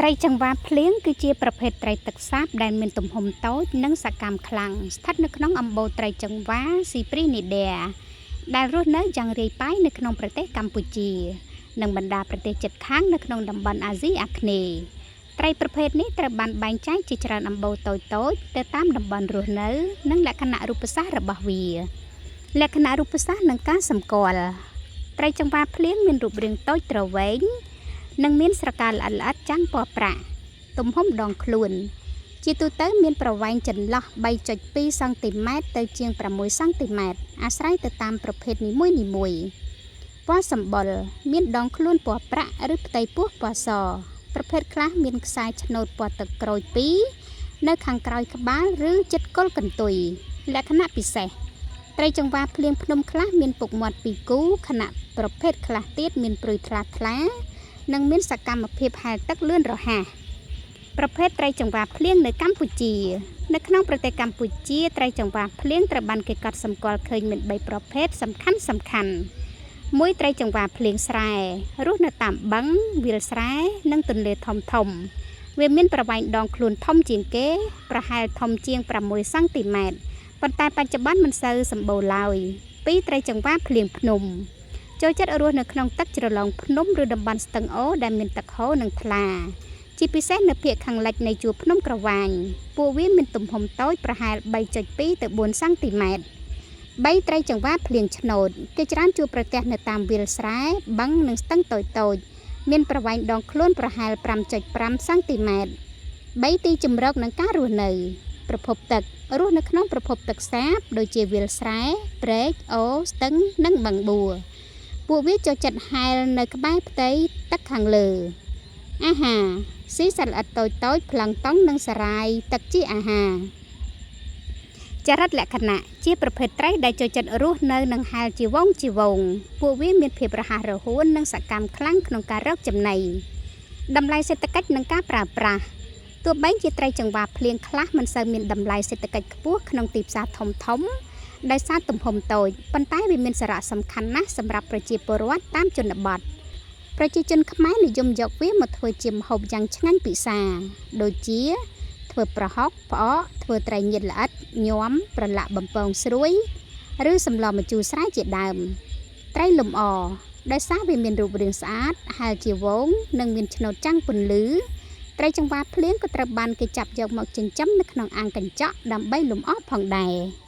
ត្រីចង្វាភ្លៀងគឺជាប្រភេទត្រីទឹកសាបដែលមានទំហំតូច និងសកម្មខ្លាំង ស្ថិតនៅក្នុងអំបូរត្រីចង្វា ស៊ីព្រីនីដេ ដែលរស់នៅយ៉ាងរាយប៉ាយនៅក្នុងប្រទេសកម្ពុជា និងបណ្ដាប្រទេសជិតខាងនៅក្នុងតំបន់អាស៊ីអាគ្នេយ៍ ត្រីប្រភេទនេះត្រូវបានបែងចែកជាច្រើនអំបូរតូចៗទៅតាមតំបន់រស់នៅ និងលក្ខណៈរូបសាស្ត្ររបស់វា លក្ខណៈរូបសាស្ត្រនិងការសម្គាល់ ត្រីចង្វាភ្លៀងមានរូបរាងតូចទ្រវែង និងមានស្រកាល្អិតៗចាំងពណ៌ប្រាក់ ទំហំដងខ្លួន ជាទូទៅមានប្រវែងចន្លោះ 3.2 សង់ទីម៉ែត្រទៅជាង 6 សង់ទីម៉ែត្រ អាស្រ័យទៅតាមប្រភេទនីមួយៗ ពណ៌សម្បុរ មានដងខ្លួនពណ៌ប្រាក់ ឬផ្ទៃពោះពណ៌ស ប្រភេទខ្លះមានខ្សែឆ្នូតពណ៌ទឹកក្រូចពីរនៅខាងក្រោយក្បាលឬជិតគល់កន្ទុយ លក្ខណៈពិសេស ត្រីចង្វាភ្លៀងភ្នំខ្លះមានពុកមាត់ពីរគូ ខណៈប្រភេទខ្លះទៀតមានព្រុយថ្លាៗ និងមានសកម្មភាពហែលទឹកលឿនរហ័ស ប្រភេទត្រីចង្វាភ្លៀងនៅកម្ពុជា នៅក្នុងប្រទេសកម្ពុជា ត្រីចង្វាភ្លៀងត្រូវបានគេកត់សម្គាល់ឃើញមាន ៣ ប្រភេទសំខាន់ៗ ១ ត្រីចង្វាភ្លៀងស្រែ រស់នៅតាមបឹង វាលស្រែ និងទន្លេធំៗ វាមានប្រវែងដងខ្លួនធំជាងគេ ប្រហែលធំជាង ៦ សង់ទីម៉ែត្រ ប៉ុន្តែបច្ចុប្បន្នមិនសូវសម្បូរឡើយ ២ ត្រីចង្វាភ្លៀងភ្នំ ចូលចិត្តរស់នៅក្នុងទឹកជ្រលងភ្នំឬតំបន់ស្ទឹងអូរដែលមានទឹកហូរនិងថ្លា ជាពិសេសនៅភាគខាងលិចនៃជួរភ្នំក្រវាញ ពួកវាមានទំហំតូចប្រហែល 3.2 ទៅ 4 សង់ទីម៉ែត្រ ៣ ត្រីចង្វាភ្លៀងឆ្នូត គេច្រើនជួបប្រទះនៅតាមវាលស្រែ បឹង និងស្ទឹងតូចៗ មានប្រវែងដងខ្លួនប្រហែល 5.5 សង់ទីម៉ែត្រ ៣ ទីជម្រកនិងការរស់នៅ ប្រភពទឹករស់នៅក្នុងប្រភពទឹកសាប ដូចជាវាលស្រែ ព្រែក អូរ ស្ទឹង និងបឹងបួ ពួកវាចូលចិត្តហែលនៅក្បែរផ្ទៃទឹកខាងលើ អាហារ ស៊ីសត្វល្អិតតូចៗ ប្លង់តុង និងសារាយទឹកជាអាហារ ចរិតលក្ខណៈ ជាប្រភេទត្រីដែលចូលចិត្តរស់នៅនិងហែលជាហ្វូងៗ ពួកវាមានភាពរហ័សរហួននិងសកម្មខ្លាំងក្នុងការរកចំណី តម្លៃសេដ្ឋកិច្ចនិងការប្រើប្រាស់ ទោះបីជាត្រីចង្វាភ្លៀងខ្លះមិនសូវមានតម្លៃសេដ្ឋកិច្ចខ្ពស់ក្នុងទីផ្សារធំៗដោយសារទំហំតូច ប៉ុន្តែវាមានសារៈសំខាន់ណាស់សម្រាប់ប្រជាពលរដ្ឋតាមជនបទ ប្រជាជនខ្មែរនិយមយកវាមកធ្វើជាម្ហូបយ៉ាងឆ្ងាញ់ពិសា ដូចជា ធ្វើប្រហុក ផ្អក ធ្វើត្រីងៀតល្អិត ញាំ ប្រឡាក់បំពងស្រួយ ឬសម្លម្ជូរស្រែជាដើម ត្រីលំអ ដោយសារវាមានរូបរាងស្អាត ហែលជាហ្វូង និងមានឆ្នូតចាំងពន្លឺ ត្រីចង្វាភ្លៀងក៏ត្រូវបានគេចាប់យកមកចិញ្ចឹមនៅក្នុងអាងកញ្ចក់ដើម្បីលម្អផងដែរ។